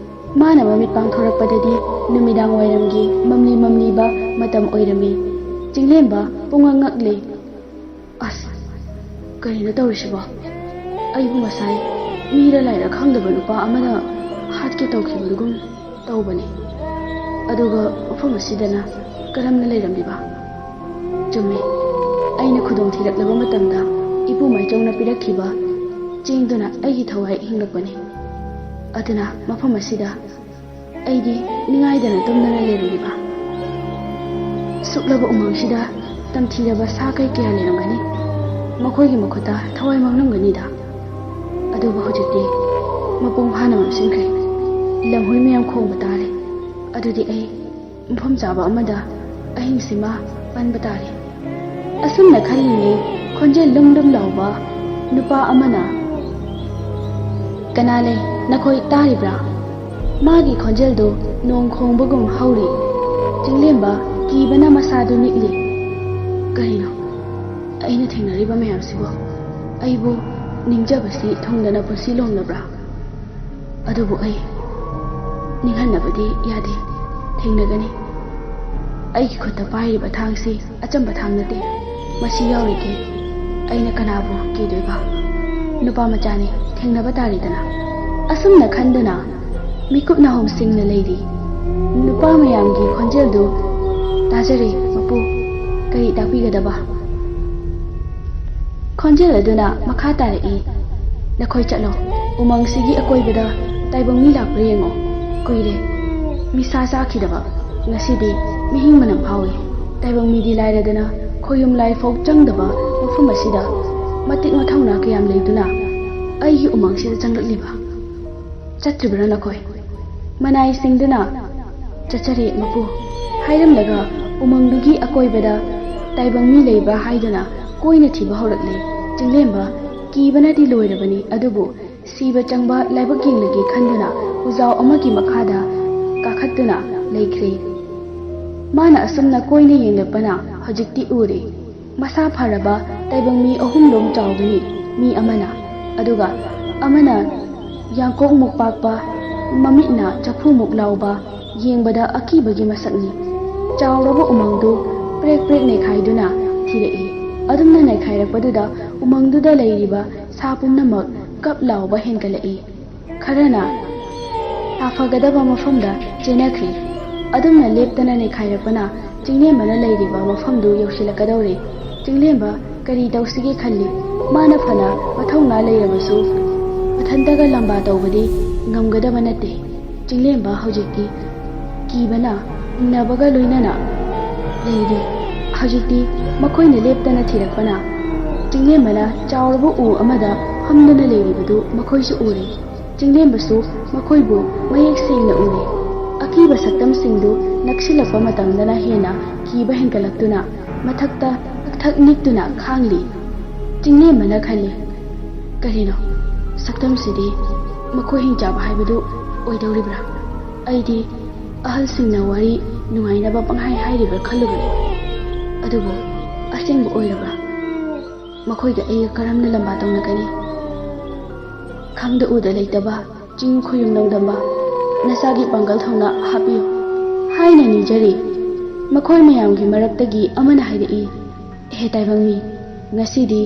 ꯃꯥꯅ ꯃꯃꯤꯠ ꯄꯥꯡꯊꯣꯔꯛꯄꯗꯗꯤ ꯅꯨꯃꯤꯗꯥꯡ ꯋꯥꯏꯔꯝꯒꯤ ꯃꯝꯂꯤ ꯃꯝꯂꯤꯕ ꯃꯇꯝ ꯑꯣꯏꯔꯝꯃꯤ꯫ ꯆꯤꯡꯂꯦꯝꯕ ꯄꯨꯡꯉꯛ ꯉꯛꯂꯦ꯫ ꯑꯁ, ꯀꯔꯤꯅꯣ ꯇꯧꯔꯤꯁꯤꯕꯣ? ꯑꯩꯕꯨ ꯉꯁꯥꯏ ꯃꯤꯔ ꯂꯥꯏꯔ ꯈꯪꯗꯕ ꯅꯨꯄꯥ ꯑꯃꯅ ꯍꯥꯠꯀꯦ ꯇꯧꯈꯤꯕꯗꯨꯒꯨꯝ ꯇꯧꯕꯅꯤ꯫ ꯑꯗꯨꯒ ꯃꯐꯝ ꯑꯁꯤꯗꯅ ꯀꯔꯝꯅ ꯂꯩꯔꯝꯂꯤꯕ? ꯆꯨꯝꯃꯤ, ꯑꯩꯅ ꯈꯨꯗꯣꯡ ꯊꯤꯔꯛꯂꯕ ꯃꯇꯝꯗ ꯏꯄꯨ ꯃꯥꯏꯆꯧꯅ ꯄꯤꯔꯛꯈꯤꯕ ꯆꯦꯡꯗꯨꯅ ꯑꯩꯒꯤ ꯊꯋꯥꯏ ꯍꯤꯡꯂꯛꯄꯅꯤ꯫ ꯑꯗꯨꯅ ꯃꯐꯝ ꯑꯁꯤꯗ ꯑꯩꯗꯤ ꯅꯤꯡꯉꯥꯏꯗꯅ ꯇꯨꯝꯗꯅ ꯂꯩꯔꯝꯂꯤꯕ꯫ ꯁꯨꯛꯂꯕ ꯎꯃꯪꯁꯤꯗ ꯇꯝꯊꯤꯔꯕ ꯁꯥ ꯀꯩ ꯀꯌꯥ ꯂꯩꯔꯝꯒꯅꯤ꯫ ꯃꯈꯣꯏꯒꯤ ꯃꯈꯨꯠꯇ ꯊꯋꯥꯏ ꯃꯥꯡꯂꯝꯒꯅꯤꯗ꯫ ꯑꯗꯨꯕꯨ ꯍꯧꯖꯤꯛꯇꯤ ꯃꯄꯨꯡ ꯐꯥꯅ ꯃꯝꯁꯤꯟꯈ꯭ꯔꯦ꯫ ꯂꯝꯍꯨꯏ ꯃꯌꯥꯝ ꯈꯣꯡꯕ ꯇꯥꯔꯦ꯫ ꯑꯗꯨꯗꯤ ꯑꯩ ꯃꯐꯝ ꯆꯥꯕ ꯑꯃꯗ ꯑꯍꯤꯡꯁꯤꯃ ꯄꯟꯕ ꯇꯥꯔꯦ꯫ ꯑꯁꯨꯝꯅ ꯈꯜꯂꯤꯉꯩ ꯈꯣꯟꯖꯦꯜ ꯂꯨꯝ ꯂꯨꯝ ꯂꯥꯎꯕ ꯅꯨꯄꯥ ꯑꯃꯅ, "ꯀꯅꯥ ꯂꯩ? ꯅꯈꯣꯏ ꯇꯥꯔꯤꯕ꯭ꯔꯥ?" ꯃꯥꯒꯤ ꯈꯣꯟꯖꯦꯜꯗꯨ ꯅꯣꯡ ꯈꯣꯡꯕꯒꯨꯝ ꯍꯧꯔꯤ꯫ ꯆꯤꯡꯂꯦꯝꯕ ꯀꯤꯕꯅ ꯃꯁꯥꯗꯨ ꯅꯤꯛꯂꯤ꯫ ꯀꯔꯤꯅꯣ ꯑꯩꯅ ꯊꯦꯡꯅꯔꯤꯕ ꯃꯌꯥꯝꯁꯤꯕꯨ? ꯑꯩꯕꯨ ꯅꯤꯡꯖꯕꯁꯤ ꯊꯨꯡꯗꯅ ꯄꯨꯟꯁꯤ ꯂꯣꯝꯂꯕ꯭ꯔꯥ? ꯑꯗꯨꯕꯨ ꯑꯩ ꯅꯤꯡꯍꯟꯅꯕꯗꯤ ꯌꯥꯗꯦ꯫ ꯊꯦꯡꯅꯒꯅꯤ꯫ ꯑꯩꯒꯤ ꯈꯨꯠꯇ ꯄꯥꯏꯔꯤꯕ ꯊꯥꯡꯁꯤ ꯑꯆꯝꯕ ꯊꯥꯡ ꯅꯠꯇꯦ꯫ ꯃꯁꯤ ꯌꯥꯎꯔꯤꯈꯩ ꯑꯩꯅ ꯀꯅꯥꯕꯨ ꯀꯤꯗꯣꯏꯕ? ꯅꯨꯄꯥ ꯃꯆꯥꯅꯤ, ꯊꯦꯡꯅꯕ ꯇꯥꯔꯦꯗꯅ꯫ ꯑꯁꯨꯝꯅ ꯈꯟꯗꯨꯅ ꯃꯤꯀꯨꯞ ꯅꯥꯍꯨꯝꯁꯤꯡꯅ ꯂꯩꯔꯤ꯫ ꯅꯨꯄꯥ ꯃꯌꯥꯝꯒꯤ ꯈꯣꯟꯖꯦꯜꯗꯨ ꯇꯥꯖꯔꯦ, ꯃꯄꯨ꯫ ꯀꯔꯤ ꯇꯥꯛꯄꯤꯒꯗꯕ? ꯈꯣꯟꯖꯦꯜ ꯑꯗꯨꯅ ꯃꯈꯥ ꯇꯥꯔꯛꯏ, "ꯅꯈꯣꯏ ꯆꯠꯂꯣ, ꯎꯃꯪꯁꯤꯒꯤ ꯑꯀꯣꯏꯕꯗ ꯇꯥꯏꯕꯪ ꯃꯤ ꯂꯥꯛꯄ꯭ꯔꯥ ꯌꯦꯡꯉꯣ꯫ ꯀꯨꯏꯔꯦ ꯃꯤꯁꯥ ꯆꯥꯈꯤꯗꯕ, ꯉꯁꯤꯗꯤ ꯃꯤꯍꯤꯡ ꯃꯅꯝ ꯐꯥꯎꯏ꯫ ꯇꯥꯏꯕꯪ ꯃꯤꯗꯤ ꯂꯥꯏꯔꯗꯅ ꯈꯣꯌꯨꯝ ꯂꯥꯏꯐꯥꯎ ꯆꯪꯗꯕ ꯃꯐꯝ ꯑꯁꯤꯗ ꯃꯇꯤꯛ ꯃꯊꯧꯅꯥ ꯀꯌꯥꯝ ꯂꯩꯗꯨꯅ ꯑꯩꯒꯤ ꯎꯃꯪꯁꯤꯗ ꯆꯪꯂꯛꯂꯤꯕ? ꯆꯠꯇ꯭ꯔꯤꯕ꯭ꯔꯥ ꯅꯈꯣꯏ?" ꯃꯅꯥꯏ ꯁꯤꯡꯗꯨꯅ, "ꯆꯠꯆꯔꯦ, ꯃꯄꯨ" ꯍꯥꯏꯔꯝꯂꯒ ꯎꯃꯪꯗꯨꯒꯤ ꯑꯀꯣꯏꯕꯗ ꯇꯥꯏꯕꯪ ꯃꯤ ꯂꯩꯕ꯭ꯔꯥ ꯍꯥꯏꯗꯨꯅ ꯀꯣꯏꯅ ꯊꯤꯕ ꯍꯧꯔꯛꯂꯦ꯫ ꯆꯤꯡꯂꯦꯝꯕ ꯀꯤꯕꯅꯗꯤ ꯂꯣꯏꯔꯕꯅꯤ, ꯑꯗꯨꯕꯨ ꯁꯤꯕ ꯆꯪꯕ ꯂꯥꯏꯕꯛ ꯌꯦꯡꯂꯒꯦ ꯈꯟꯗꯨꯅ ꯎꯖꯥꯎ ꯑꯃꯒꯤ ꯃꯈꯥꯗ ꯀꯥꯈꯠꯇꯨꯅ ꯂꯩꯈ꯭ꯔꯦ꯫ ꯃꯥꯅ ꯑꯁꯨꯝꯅ ꯀꯣꯏꯅ ꯌꯦꯡꯂꯛꯄꯅ ꯍꯧꯖꯤꯛꯇꯤ ꯎꯔꯦ꯫ ꯃꯁꯥ ꯐꯔꯕ ꯇꯥꯏꯕꯪ ꯃꯤ ꯑꯍꯨꯝꯂꯣꯝ ꯆꯥꯎꯕꯅꯤ꯫ ꯃꯤ ꯑꯃꯅ, ꯑꯗꯨꯒ ꯑꯃꯅ ꯌꯥꯡꯀꯣꯛꯃꯨꯛ ꯄꯥꯛꯄ, ꯃꯃꯤꯠꯅ ꯆꯐꯨꯃꯨꯛ ꯂꯥꯎꯕ, ꯌꯦꯡꯕꯗ ꯑꯀꯤꯕꯒꯤ ꯃꯁꯛꯅꯤ꯫ ꯆꯥꯎꯔꯕ ꯎꯃꯪꯗꯨ ꯄ꯭ꯔꯦꯛ ꯄ꯭ꯔꯦꯛ ꯅꯩꯈꯥꯏꯗꯨꯅ ꯊꯤꯔꯛꯏ꯫ ꯑꯗꯨꯝꯅ ꯅꯩꯈꯥꯏꯔꯛꯄꯗꯨꯗ ꯎꯃꯪꯗꯨꯗ ꯂꯩꯔꯤꯕ ꯁꯥ ꯄꯨꯝꯅꯃꯛ ꯀꯞ ꯂꯥꯎꯕ ꯍꯦꯟꯒꯠꯂꯛꯏ꯫ ꯈꯔꯅ ꯁꯥꯐꯒꯗꯕ ꯃꯐꯝꯗ ꯆꯦꯟꯅꯈ꯭ꯔꯤ꯫ ꯑꯗꯨꯝꯅ ꯂꯦꯞꯇꯅ ꯅꯩꯈꯥꯏꯔꯛꯄꯅ ꯆꯤꯡꯂꯦꯝꯕꯅ ꯂꯩꯔꯤꯕ ꯃꯐꯝꯗꯨ ꯌꯧꯁꯤꯜꯂꯛꯀꯗꯧꯔꯦ꯫ ꯆꯤꯡꯂꯦꯝꯕ ꯀꯔꯤ ꯇꯧꯁꯤꯒꯦ ꯈꯜꯂꯤ꯫ ꯃꯥꯅ ꯐꯅ ꯃꯊꯧꯅꯥ ꯂꯩꯔꯕꯁꯨ ꯃꯊꯟꯇꯒ ꯂꯝꯕꯥ ꯇꯧꯕꯗꯤ ꯉꯝꯒꯗꯕ ꯅꯠꯇꯦ꯫ ꯆꯤꯡꯂꯦꯝꯕ ꯍꯧꯖꯤꯛꯇꯤ ꯀꯤꯕꯅ ꯏꯪꯅꯕꯒ ꯂꯣꯏꯅꯅ ꯂꯩꯔꯤ꯫ ꯍꯧꯖꯤꯛꯇꯤ ꯃꯈꯣꯏꯅ ꯂꯦꯞꯇꯅ ꯊꯤꯔꯛꯄꯅ ꯆꯤꯡꯂꯦꯝꯕꯅ ꯆꯥꯎꯔꯕ ꯎ ꯑꯃꯗ ꯐꯝꯗꯨꯅ ꯂꯩꯔꯤꯕꯗꯨ ꯃꯈꯣꯏꯁꯨ ꯎꯔꯦ꯫ ꯆꯤꯡꯂꯦꯝꯕꯁꯨ ꯃꯈꯣꯏꯕꯨ ꯃꯌꯦꯛ ꯁꯦꯡꯅ ꯎꯔꯦ꯫ ꯑꯀꯤꯕ ꯁꯛꯇꯝꯁꯤꯡꯗꯨ ꯅꯛꯁꯤꯜꯂꯛꯄ ꯃꯇꯝꯗꯅ ꯍꯦꯟꯅ ꯀꯤꯕ ꯍꯦꯟꯒꯠꯂꯛꯇꯨꯅ ꯃꯊꯛꯇ ꯊꯛ ꯊꯛ ꯅꯤꯛꯇꯨꯅ ꯈꯥꯡꯂꯤ꯫ ꯆꯤꯡꯂꯦꯝꯕꯅ ꯈꯜꯂꯤ, "ꯀꯔꯤꯅꯣ? ꯁꯛꯇꯝꯁꯤꯗꯤ ꯃꯈꯣꯏ ꯍꯤꯡꯆꯥꯕ ꯍꯥꯏꯕꯗꯨ ꯑꯣꯏꯗꯧꯔꯤꯕ꯭ꯔꯥ? ꯑꯩꯗꯤ ꯑꯍꯜꯁꯤꯡꯅ ꯋꯥꯔꯤ ꯅꯨꯡꯉꯥꯏꯅꯕ ꯄꯪꯍꯥꯏ ꯍꯥꯏꯔꯤꯕ꯭ꯔꯥ ꯈꯜꯂꯨꯕꯅꯤ꯫ ꯑꯗꯨꯕꯨ ꯑꯁꯦꯡꯕ ꯑꯣꯏꯔꯕ꯭ꯔꯥ? ꯃꯈꯣꯏꯒ ꯑꯩꯒ ꯀꯔꯝꯅ ꯂꯝꯕꯥ ꯇꯧꯅꯒꯅꯤ? ꯈꯪꯗ ꯎꯗ ꯂꯩꯇꯕ ꯆꯤꯡ ꯈꯣꯌꯨꯝ ꯂꯝꯗꯝꯕ, ꯅꯆꯥꯒꯤ ꯄꯥꯡꯒꯜ ꯊꯧꯅꯥ ꯍꯥꯞꯄꯤꯌꯨ" ꯍꯥꯏꯅ ꯅꯤꯖꯔꯤ꯫ ꯃꯈꯣꯏ ꯃꯌꯥꯝꯒꯤ ꯃꯔꯛꯇꯒꯤ ꯑꯃꯅ ꯍꯥꯏꯔꯛꯏ, "ꯍꯦ ꯇꯥꯏꯕꯪ ꯃꯤ, ꯉꯁꯤꯗꯤ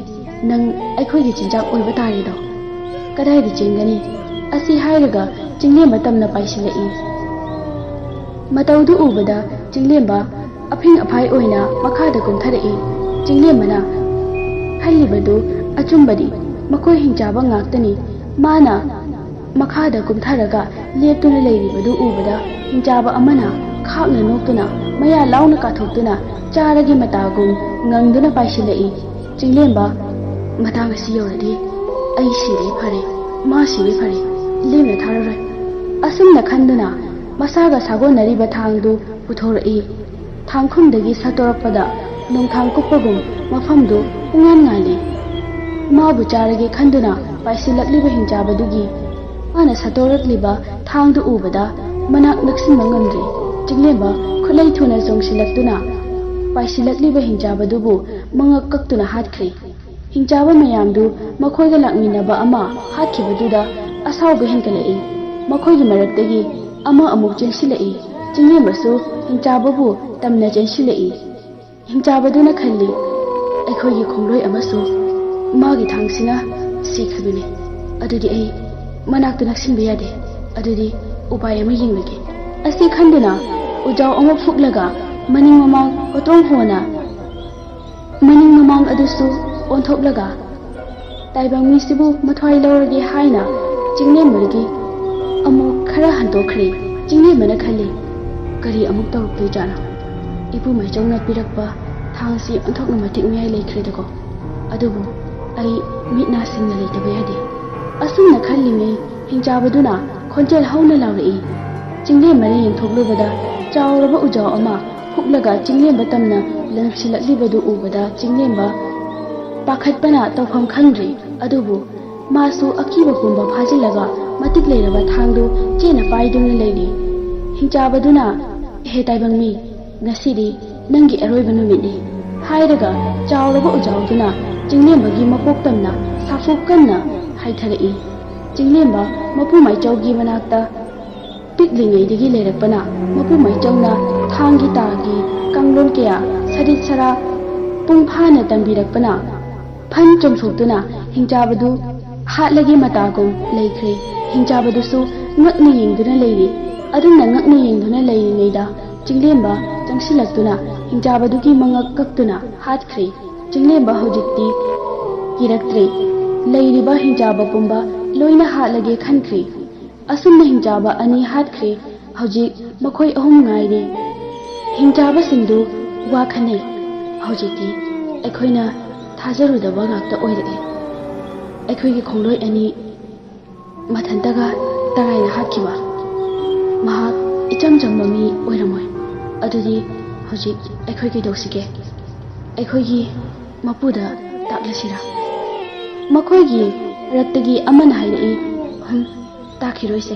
ꯅꯪ ꯑꯩꯈꯣꯏꯒꯤ ꯆꯤꯟꯖꯥꯛ ꯑꯣꯏꯕ ꯇꯥꯔꯦꯗꯣ꯫ ꯀꯗꯥꯏꯗ ꯆꯦꯟꯒꯅꯤ?" ꯑꯁꯤ ꯍꯥꯏꯔꯒ ꯆꯤꯡꯂꯦꯝꯕ ꯇꯝꯅ ꯄꯥꯏꯁꯤꯜꯂꯛꯏ꯫ ꯃꯇꯧꯗꯨ ꯎꯕꯗ ꯆꯤꯡꯂꯦꯝꯕ ꯑꯐꯤꯡ ꯑꯐꯥꯏ ꯑꯣꯏꯅ ꯃꯈꯥꯗ ꯀꯨꯝꯊꯔꯛꯏ꯫ ꯆꯤꯡꯂꯦꯝꯕꯅ ꯈꯜꯂꯤꯕꯗꯨ ꯑꯆꯨꯝꯕꯗꯤ ꯃꯈꯣꯏ ꯍꯤꯡꯆꯥꯕ ꯉꯥꯛꯇꯅꯤ꯫ ꯃꯥꯅ ꯃꯈꯥꯗ ꯀꯨꯝꯊꯔꯒ ꯂꯦꯞꯇꯨꯅ ꯂꯩꯔꯤꯕꯗꯨ ꯎꯕꯗ ꯍꯤꯡꯆꯥꯕ ꯑꯃꯅ ꯈꯥꯛꯅ ꯅꯣꯛꯇꯨꯅ ꯃꯌꯥ ꯂꯥꯎꯅ ꯀꯥꯊꯣꯛꯇꯨꯅ ꯆꯥꯔꯒꯤ ꯃꯇꯥꯒꯨꯝ ꯉꯪꯗꯨꯅ ꯄꯥꯏꯁꯤꯜꯂꯛꯏ꯫ ꯆꯤꯡꯂꯦꯝꯕ, "ꯃꯇꯥꯡ ꯑꯁꯤ ꯌꯧꯔꯗꯤ ꯑꯩ ꯁꯤꯔꯦ ꯐꯔꯦ, ꯃꯥ ꯁꯤꯔꯦ ꯐꯔꯦ, ꯂꯦꯝꯅ ꯊꯥꯔꯔꯣꯏ" ꯑꯁꯨꯝꯅ ꯈꯟꯗꯨꯅ ꯃꯁꯥꯒ ꯁꯥꯒꯣꯟꯅꯔꯤꯕ ꯊꯥꯡꯗꯨ ꯄꯨꯊꯣꯔꯛꯏ꯫ ꯊꯥꯡꯈꯨꯝꯗꯒꯤ ꯁꯠꯇꯣꯔꯛꯄꯗ ꯅꯣꯡꯊꯥꯡ ꯀꯨꯞꯄꯒꯨꯝ ꯃꯐꯝꯗꯨ ꯄꯨꯡꯉꯥꯟ ꯉꯥꯜꯂꯤ꯫ ꯃꯥꯕꯨ ꯆꯥꯔꯒꯦ ꯈꯟꯗꯨꯅ ꯄꯥꯏꯁꯤꯜꯂꯛꯂꯤꯕ ꯍꯤꯡꯆꯥꯕꯗꯨꯒꯤ ꯃꯥꯅ ꯁꯠꯇꯣꯔꯛꯂꯤꯕ ꯊꯥꯡꯗꯨ ꯎꯕꯗ ꯃꯅꯥꯛ ꯅꯛꯁꯤꯟꯕ ꯉꯝꯗ꯭ꯔꯦ꯫ ꯆꯤꯡꯂꯦꯝꯕ ꯈꯨꯠꯂꯩ ꯊꯨꯅ ꯆꯣꯡꯁꯤꯜꯂꯛꯇꯨꯅ ꯄꯥꯏꯁꯤꯜꯂꯛꯂꯤꯕ ꯍꯤꯡꯆꯥꯕꯗꯨꯕꯨ ꯃꯉꯛ ꯀꯛꯇꯨꯅ ꯍꯥꯠꯈ꯭ꯔꯦ꯫ ꯍꯤꯡꯆꯥꯕ ꯃꯌꯥꯝꯗꯨ ꯃꯈꯣꯏꯒ ꯂꯥꯛꯃꯤꯟꯅꯕ ꯑꯃ ꯍꯥꯠꯈꯤꯕꯗꯨꯗ ꯑꯁꯥꯎꯕ ꯍꯦꯟꯒꯠꯂꯛꯏ꯫ ꯃꯈꯣꯏꯒꯤ ꯃꯔꯛꯇꯒꯤ ꯑꯃ ꯑꯃꯨꯛ ꯆꯦꯟꯁꯤꯜꯂꯛꯏ꯫ ꯆꯤꯡꯂꯦꯝꯕꯁꯨ ꯍꯤꯡꯆꯥꯕꯕꯨ ꯇꯝꯅ ꯆꯦꯟꯁꯤꯜꯂꯛꯏ꯫ ꯍꯤꯡꯆꯥꯕꯗꯨꯅ ꯈꯜꯂꯤ, "ꯑꯩꯈꯣꯏꯒꯤ ꯈꯣꯡꯂꯣꯏ ꯑꯃꯁꯨ ꯃꯥꯒꯤ ꯊꯥꯡꯁꯤꯅ ꯁꯤꯈ꯭ꯔꯕꯅꯤ꯫ ꯑꯗꯨꯗꯤ ꯑꯩ ꯃꯅꯥꯛꯇ ꯅꯛꯁꯤꯟꯕ ꯌꯥꯗꯦ꯫ ꯑꯗꯨꯗꯤ ꯎꯄꯥꯏ ꯑꯃ ꯌꯦꯡꯂꯒꯦ"꯫ ꯑꯁꯤ ꯈꯟꯗꯨꯅ ꯎꯖꯥꯎ ꯑꯃ ꯐꯨꯛꯂꯒ ꯃꯅꯤꯡ ꯃꯃꯥꯡ ꯍꯣꯇ꯭ꯔꯣꯡ ꯍꯣꯅ ꯃꯅꯤꯡ ꯃꯃꯥꯡ ꯑꯗꯨꯁꯨ ꯑꯣꯟꯊꯣꯛꯂꯒ ꯇꯥꯏꯕꯪ ꯃꯤꯁꯤꯕꯨ ꯃꯊ꯭ꯋꯥꯏ ꯂꯧꯔꯒꯦ ꯍꯥꯏꯅ ꯆꯤꯡꯂꯦꯝꯕꯗꯒꯤ ꯑꯃꯨꯛ ꯈꯔ ꯍꯟꯗꯣꯛꯈ꯭ꯔꯦ꯫ ꯆꯤꯡꯂꯦꯝꯕꯅ ꯈꯜꯂꯤ, "ꯀꯔꯤ ꯑꯃꯨꯛ ꯇꯧꯔꯛꯇꯣꯏꯖꯥꯠꯅꯣ? ꯏꯄꯨ ꯃꯥꯏꯆꯧꯅ ꯄꯤꯔꯛꯄ ꯊꯥꯡꯁꯤ ꯑꯣꯟꯊꯣꯛꯅ ꯃꯇꯤꯛ ꯃꯌꯥꯏ ꯂꯩꯈ꯭ꯔꯦꯗꯀꯣ꯫ ꯑꯗꯨꯕꯨ ꯑꯩ ꯃꯤꯠ ꯅꯥ ꯁꯤꯡꯅ ꯂꯩꯇꯕ ꯌꯥꯗꯦ"꯫ ꯑꯁꯨꯝꯅ ꯈꯜꯂꯤꯉꯩ ꯍꯤꯡꯆꯥꯕꯗꯨꯅ ꯈꯣꯟꯖꯦꯜ ꯍꯧꯅ ꯂꯥꯎꯔꯛꯏ꯫ ꯆꯤꯡꯂꯦꯝꯕꯅ ꯌꯦꯡꯊꯣꯛꯂꯨꯕꯗ ꯆꯥꯎꯔꯕ ꯎꯖꯥꯎ ꯑꯃ ꯐꯨꯛꯂꯒ ꯆꯤꯡꯂꯦꯝꯕ ꯇꯝꯅ ꯂꯪꯁꯤꯜꯂꯛꯂꯤꯕꯗꯨ ꯎꯕꯗ ꯆꯤꯡꯂꯦꯝꯕ ꯄꯥꯈꯠꯄꯅ ꯇꯧꯐꯝ ꯈꯪꯗ꯭ꯔꯦ꯫ ꯑꯗꯨꯕꯨ ꯃꯥꯁꯨ ꯑꯀꯤꯕ ꯄꯨꯝꯕ ꯐꯥꯖꯤꯜꯂꯒ ꯃꯇꯤꯛ ꯂꯩꯔꯕ ꯊꯥꯡꯗꯨ ꯆꯦꯠꯅ ꯄꯥꯏꯗꯨꯅ ꯂꯩꯔꯤ꯫ ꯍꯤꯡꯆꯥꯕꯗꯨꯅ, "ꯍꯦ ꯇꯥꯏꯕꯪ ꯃꯤ, ꯉꯁꯤꯗꯤ ꯅꯪꯒꯤ ꯑꯔꯣꯏꯕ ꯅꯨꯃꯤꯠꯅꯤ" ꯍꯥꯏꯔꯒ ꯆꯥꯎꯔꯕ ꯎꯖꯥꯎꯗꯨꯅ ꯆꯤꯡꯂꯦꯝꯕꯒꯤ ꯃꯀꯣꯛ ꯇꯝꯅ ꯁꯥꯐꯨ ꯀꯟꯅ ꯍꯥꯏꯊꯔꯛꯏ꯫ ꯆꯤꯡꯂꯦꯝꯕ ꯃꯄꯨ ꯃꯥꯏꯆꯧꯒꯤ ꯃꯅꯥꯛꯇ ꯄꯤꯛꯂꯤꯉꯩꯗꯒꯤ ꯂꯩꯔꯛꯄꯅ ꯃꯄꯨ ꯃꯥꯏꯆꯧꯅ ꯊꯥꯡꯒꯤ ꯇꯥꯒꯤ ꯀꯥꯡꯂꯣꯟ ꯀꯌꯥ ꯁꯔꯤꯠ ꯁꯔꯥ ꯄꯨꯡ ꯐꯥꯅ ꯇꯝꯕꯤꯔꯛꯄꯅ ꯐꯟ ꯆꯣꯡꯊꯣꯛꯇꯨꯅ ꯍꯤꯡꯆꯥꯕꯗꯨ ꯍꯥꯠꯂꯒꯦ ꯃꯇꯥꯒꯨꯝ ꯂꯩꯈ꯭ꯔꯦ꯫ ꯍꯤꯡꯆꯥꯕꯗꯨꯁꯨ ꯉꯛꯅ ꯌꯦꯡꯗꯨꯅ ꯂꯩꯔꯤ꯫ ꯑꯗꯨꯝꯅ ꯉꯛꯅ ꯌꯦꯡꯗꯨꯅ ꯂꯩꯔꯤꯉꯩꯗ ꯆꯤꯡꯂꯦꯝꯕ ꯆꯪꯁꯤꯜꯂꯛꯇꯨꯅ ꯍꯤꯡꯆꯥꯕꯗꯨꯒꯤ ꯃꯉꯛ ꯀꯛꯇꯨꯅ ꯍꯥꯠꯈ꯭ꯔꯦ꯫ ꯆꯤꯡꯂꯦꯝꯕ ꯍꯧꯖꯤꯛꯇꯤ ꯀꯤꯔꯛꯇ꯭ꯔꯦ꯫ ꯂꯩꯔꯤꯕ ꯍꯤꯡꯆꯥꯕ ꯄꯨꯝꯕ ꯂꯣꯏꯅ ꯍꯥꯠꯂꯒꯦ ꯈꯟꯈ꯭ꯔꯦ꯫ ꯑꯁꯨꯝꯅ ꯍꯤꯡꯆꯥꯕ ꯑꯅꯤ ꯍꯥꯠꯈ꯭ꯔꯦ꯫ ꯍꯧꯖꯤꯛ ꯃꯈꯣꯏ ꯑꯍꯨꯝ ꯉꯥꯏꯔꯦ꯫ ꯍꯤꯡꯆꯥꯕꯁꯤꯡꯗꯨ ꯋꯥ ꯈꯟꯅꯩ꯫ "ꯍꯧꯖꯤꯛꯇꯤ ꯑꯩꯈꯣꯏꯅ ꯊꯥꯖꯔꯨꯗꯕ ꯉꯥꯛꯇ ꯑꯣꯏꯔꯛꯂꯦ꯫ ꯑꯩꯈꯣꯏꯒꯤ ꯈꯣꯡꯂꯣꯏ ꯑꯅꯤ ꯃꯊꯟꯇꯒ ꯇꯔꯥꯏꯅ ꯍꯥꯠꯈꯤꯕ꯫ ꯃꯍꯥꯛ ꯏꯆꯝ ꯆꯝꯕ ꯃꯤ ꯑꯣꯏꯔꯝꯃꯣꯏ꯫ ꯑꯗꯨꯗꯤ ꯍꯧꯖꯤꯛ ꯑꯩꯈꯣꯏ ꯀꯩꯗꯧꯁꯤꯒꯦ? ꯑꯩꯈꯣꯏꯒꯤ ꯃꯄꯨꯗ ꯇꯥꯛꯂꯁꯤꯔꯥ?" ꯃꯈꯣꯏꯒꯤ ꯃꯔꯛꯇꯒꯤ ꯑꯃꯅ ꯍꯥꯏꯔꯛꯏ, "ꯍꯨꯝ, ꯇꯥꯛꯈꯤꯔꯣꯏꯁꯦ꯫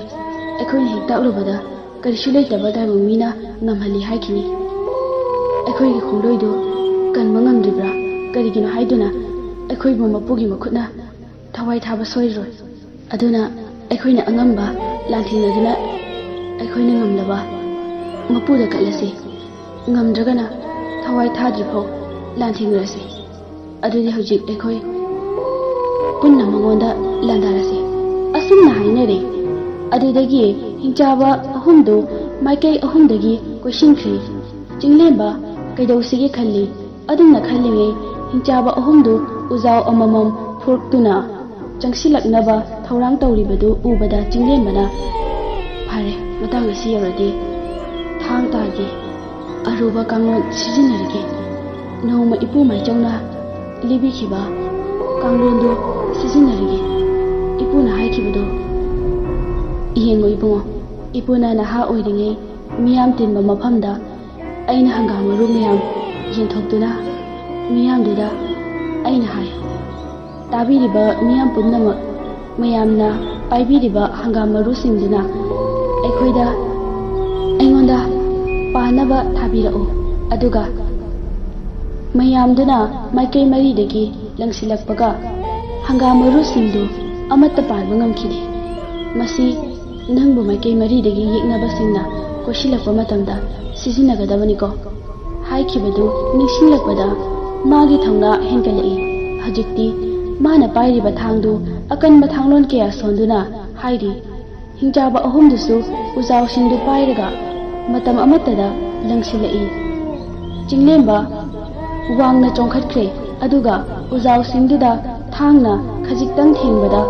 ꯑꯩꯈꯣꯏꯅ ꯍꯦꯛ ꯇꯥꯛꯂꯨꯕꯗ ꯀꯔꯤꯁꯨ ꯂꯩꯇꯕ ꯇꯥꯏꯕꯪ ꯃꯤꯅ ꯉꯝꯍꯜꯂꯤ ꯍꯥꯏꯈꯤꯅꯤ꯫ ꯑꯩꯈꯣꯏꯒꯤ ꯈꯣꯡꯂꯣꯏꯗꯨ ꯀꯟꯕ ꯉꯝꯗ꯭ꯔꯤꯕ꯭ꯔꯥ? ꯀꯔꯤꯒꯤꯅꯣ ꯍꯥꯏꯗꯨꯅ ꯑꯩꯈꯣꯏꯕꯨ ꯃꯄꯨꯒꯤ ꯃꯈꯨꯠꯅ ꯊꯋꯥꯏ ꯊꯥꯕ ꯁꯣꯏꯔꯣꯏ꯫ ꯑꯗꯨꯅ ꯑꯩꯈꯣꯏꯅ ꯑꯉꯝꯕ ꯂꯥꯟꯊꯦꯡꯅꯗꯨꯅ ꯑꯩꯈꯣꯏꯅ ꯉꯝꯂꯕ ꯃꯄꯨꯗ ꯀꯠꯂꯁꯤ, ꯉꯝꯗ꯭ꯔꯒꯅ ꯊꯋꯥꯏ ꯊꯥꯗ꯭ꯔꯤꯐꯥꯎ ꯂꯥꯟꯊꯦꯡꯅꯔꯁꯤ꯫ ꯑꯗꯨꯗꯤ ꯍꯧꯖꯤꯛ ꯑꯩꯈꯣꯏ ꯄꯨꯟꯅ ꯃꯉꯣꯟꯗ ꯂꯥꯟꯗꯥꯔꯁꯤ꯫ ꯑꯁꯨꯝꯅ ꯍꯥꯏꯅꯔꯦ꯫ ꯑꯗꯨꯗꯒꯤ ꯍꯤꯡꯆꯥꯕ ꯑꯍꯨꯝꯗꯨ ꯃꯥꯏꯀꯩ ꯑꯍꯨꯝꯗꯒꯤ ꯀꯣꯏꯁꯤꯟꯈ꯭ꯔꯦ꯫ ꯆꯤꯡꯂꯦꯝꯕ ꯀꯩꯗꯧꯁꯤꯒꯦ ꯈꯜꯂꯤ꯫ ꯑꯗꯨꯝꯅ ꯈꯜꯂꯤꯉꯩ ꯍꯤꯡꯆꯥꯕ ꯑꯍꯨꯝꯗꯨ ꯎꯖꯥꯎ ꯑꯃꯃꯝ ꯐꯨꯔꯛꯇꯨꯅ ꯆꯪꯁꯤꯜꯂꯛꯅꯕ ꯊꯧꯔꯥꯡ ꯇꯧꯔꯤꯕꯗꯨ ꯎꯕꯗ ꯆꯤꯡꯂꯦꯝꯕꯅ, "ꯐꯔꯦ, ꯃꯇꯥꯡ ꯑꯁꯤ ꯌꯧꯔꯗꯤ ꯊꯥꯡ ꯇꯥꯒꯤ ꯑꯔꯨꯕ ꯀꯥꯡꯂꯣꯟ ꯁꯤꯖꯤꯟꯅꯔꯒꯦ꯫ ꯅꯣꯡꯃ ꯏꯄꯨ ꯃꯥꯏꯆꯧꯅ ꯂꯤꯕꯤꯈꯤꯕ ꯀꯥꯡꯂꯣꯟꯗꯨ ꯁꯤꯖꯤꯟꯅꯔꯒꯦ꯫ ꯏꯄꯨꯅ ꯍꯥꯏꯈꯤꯕꯗꯨ ꯌꯦꯡꯉꯨ ꯏꯕꯨꯡꯉꯣ꯫ ꯏꯄꯨꯅ ꯅꯍꯥ ꯑꯣꯏꯔꯤꯉꯩ ꯃꯤꯌꯥꯝ ꯇꯤꯟꯕ ꯃꯐꯝꯗ ꯑꯩꯅ ꯍꯪꯒꯥꯝ ꯃꯔꯨ ꯃꯌꯥꯝ ꯌꯦꯟꯊꯣꯛꯇꯨꯅ ꯃꯤꯌꯥꯝꯗꯨꯗ ꯑꯩꯅ ꯍꯥꯏ, ꯇꯥꯕꯤꯔꯤꯕ ꯃꯤꯌꯥꯝ ꯄꯨꯝꯅꯃꯛ, ꯃꯌꯥꯝꯅ ꯄꯥꯏꯕꯤꯔꯤꯕ ꯍꯪꯒꯥꯝ ꯃꯔꯨꯁꯤꯡꯗꯨꯅ ꯑꯩꯈꯣꯏꯗ, ꯑꯩꯉꯣꯟꯗ ꯄꯥꯅꯕ ꯊꯥꯕꯤꯔꯛꯎ꯫ ꯑꯗꯨꯒ ꯃꯌꯥꯝꯗꯨꯅ ꯃꯥꯏꯀꯩ ꯃꯔꯤꯗꯒꯤ ꯂꯪꯁꯤꯜꯂꯛꯄꯒ ꯍꯪꯒꯥꯝ ꯃꯔꯨꯁꯤꯡꯗꯨ ꯑꯃꯠꯇ ꯄꯥꯟꯕ ꯉꯝꯈꯤꯗꯦ꯫ ꯃꯁꯤ ꯅꯪꯕꯨ ꯃꯥꯏꯀꯩ ꯃꯔꯤꯗꯒꯤ ꯌꯦꯛꯅꯕꯁꯤꯡꯅ ꯀꯣꯏꯁꯤꯜꯂꯛꯄ ꯃꯇꯝꯗ ꯁꯤꯖꯤꯟꯅꯒꯗꯕꯅꯤꯀꯣ" ꯍꯥꯏꯈꯤꯕꯗꯨ ꯅꯤꯡꯁꯤꯡꯂꯛꯄꯗ ꯃꯥꯒꯤ ꯊꯧꯅꯥ ꯍꯦꯟꯒꯠꯂꯛꯏ꯫ ꯍꯧꯖꯤꯛꯇꯤ ꯃꯥꯅ ꯄꯥꯏꯔꯤꯕ ꯊꯥꯡꯗꯨ ꯑꯀꯟꯕ ꯊꯥꯡꯂꯣꯟ ꯀꯌꯥ ꯁꯣꯟꯗꯨꯅ ꯍꯥꯏꯔꯤ꯫ ꯍꯤꯡꯆꯥꯕ ꯑꯍꯨꯝꯗꯨꯁꯨ ꯎꯖꯥꯎꯁꯤꯡꯗꯨ ꯄꯥꯏꯔꯒ ꯃꯇꯝ ꯑꯃꯠꯇꯗ ꯂꯪꯁꯤꯜꯂꯛꯏ꯫ ꯆꯤꯡꯂꯦꯝꯕ ꯋꯥꯡꯅ ꯆꯣꯡꯈꯠꯈ꯭ꯔꯦ, ꯑꯗꯨꯒ ꯎꯖꯥꯎꯁꯤꯡꯗꯨꯗ ꯊꯥꯡꯅ ꯈꯖꯤꯛꯇꯪ ꯊꯦꯡꯕꯗ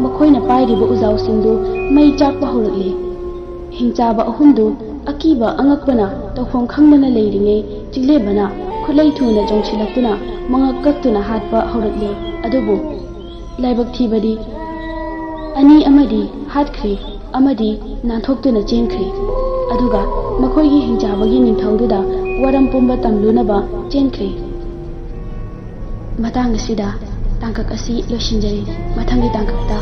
ꯃꯈꯣꯏꯅ ꯄꯥꯏꯔꯤꯕ ꯎꯖꯥꯎꯁꯤꯡꯗꯨ ꯃꯩ ꯆꯥꯛꯄ ꯍꯧꯔꯛꯂꯦ꯫ ꯍꯤꯡꯆꯥꯕ ꯑꯍꯨꯝꯗꯨ ꯑꯀꯤꯕ ꯑꯉꯛꯄꯅ ꯇꯧꯐꯝ ꯈꯪꯗꯅ ꯂꯩꯔꯤꯉꯩ ꯆꯤꯡꯂꯦꯝꯕꯅ ꯈꯨꯠꯂꯩ ꯊꯨꯅ ꯆꯣꯡꯁꯤꯜꯂꯛꯇꯨꯅ ꯃꯉꯛ ꯀꯛꯇꯨꯅ ꯍꯥꯠꯄ ꯍꯧꯔꯛꯂꯦ꯫ ꯑꯗꯨꯕꯨ ꯂꯥꯏꯕꯛ ꯊꯤꯕꯗꯤ ꯑꯅꯤ ꯑꯃꯗꯤ ꯍꯥꯠꯈ꯭ꯔꯦ, ꯑꯃꯗꯤ ꯅꯥꯟꯊꯣꯛꯇꯨꯅ ꯆꯦꯟꯈ꯭ꯔꯦ꯫ ꯑꯗꯨꯒ ꯃꯈꯣꯏꯒꯤ ꯍꯤꯡꯆꯥꯕꯒꯤ ꯅꯤꯡꯊꯧꯗꯨꯗ ꯋꯥꯔꯝ ꯄꯨꯝꯕ ꯇꯝꯂꯨꯅꯕ ꯆꯦꯟꯈ꯭ꯔꯦ꯫ ꯃꯇꯥꯡ ꯑꯁꯤꯗ ꯇꯥꯡꯀꯛ ꯑꯁꯤ ꯂꯣꯏꯁꯤꯟꯖꯔꯤ꯫ ꯃꯊꯪꯒꯤ ꯇꯥꯡꯀꯛꯇ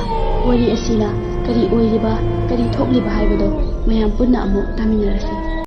ꯋꯥꯔꯤ ꯑꯁꯤꯅ ꯀꯔꯤ ꯑꯣꯏꯔꯤꯕ, ꯀꯔꯤ ꯊꯣꯛꯂꯤꯕ ꯍꯥꯏꯕꯗꯣ ꯃꯌꯥꯝ ꯄꯨꯟꯅ ꯑꯃꯨꯛ ꯇꯥꯃꯤꯟꯅꯔꯁꯤ꯫